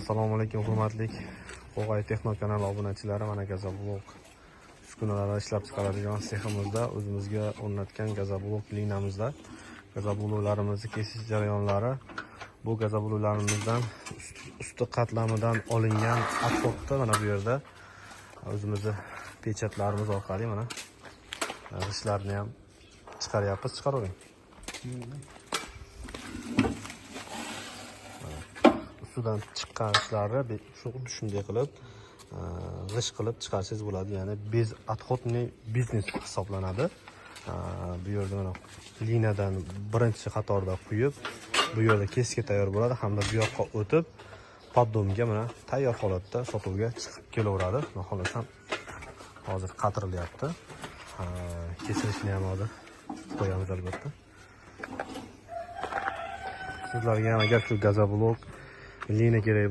Assalomu alaykum, hurmatli Qo'g'ay Texno kanali obunachilari. Mana gazoblok uskunalarni ishlab chiqaradigan seximizda o'zimizga o'rnatgan gazoblok linamizda gazobloklarimizni kesish jarayonlari. Bu gazobloklarimizdan usti qatlamidan olingan отходni mana bu yerda o'zimizni pechatlarimiz orqali mana g'ishtlarni ham chiqaryapmiz. Chiqaravering. Ustidan chiqqan g'ishtlarni xuddi shunday qilib g'isht qilib chiqarsangiz bo'ladi. Ya'ni безотходный biznes hisoblanadi. Bu yerda mana linadan birinchi qatorda quyib, bu yerda kesga tayyor bo'ladi hamda bu yoqqa o'tib poddomga mana tayyor holatda sotuvga chiqib kelaveradi. Xudo xohlasa hozir qatirilyapti. Kesilishini ham hozir qo'yamiz albatta. Sizlarga ham agar shu gazoblok lina kerak